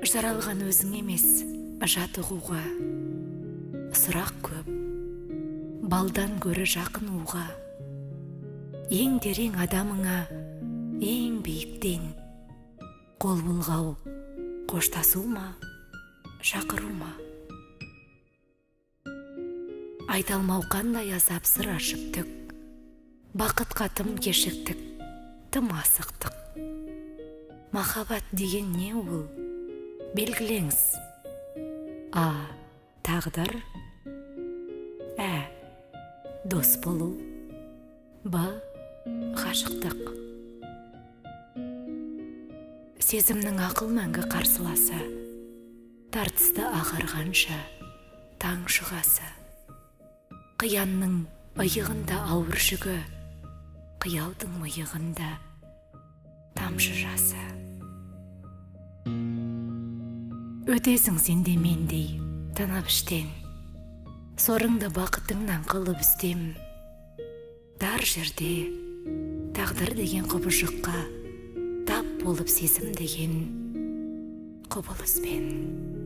Жаралған өзің емес, жат ұғуға. Сұрақ көп, балдан гөрі жақын уға. Ең терең адамыңа, ең биіктен. Қол бұлғау, қоштасу ма, шақыру ма? Айта алмау қандай азап, сыр ашып түк. Бақытқа тым кешіктік, тым асықтық. Махаббат деген не ол? Белгілеңіз. А. Тағдыр. Ә. Дос болу. Б. Ғашықтық. Сезімнің ақыл мәңгі қарсыласы. Тартысты ағарғанша таң шығасы. Қиянның иығында ауыр жүгі, қиялдың миығында тамшы жасы. Өтесің сен де мендей тынып іштен, сорыңды бақытыңнан қылып үстем. Тар жерде тағдыр деген құбыжыққа тап болып сезім деген құбылыспен.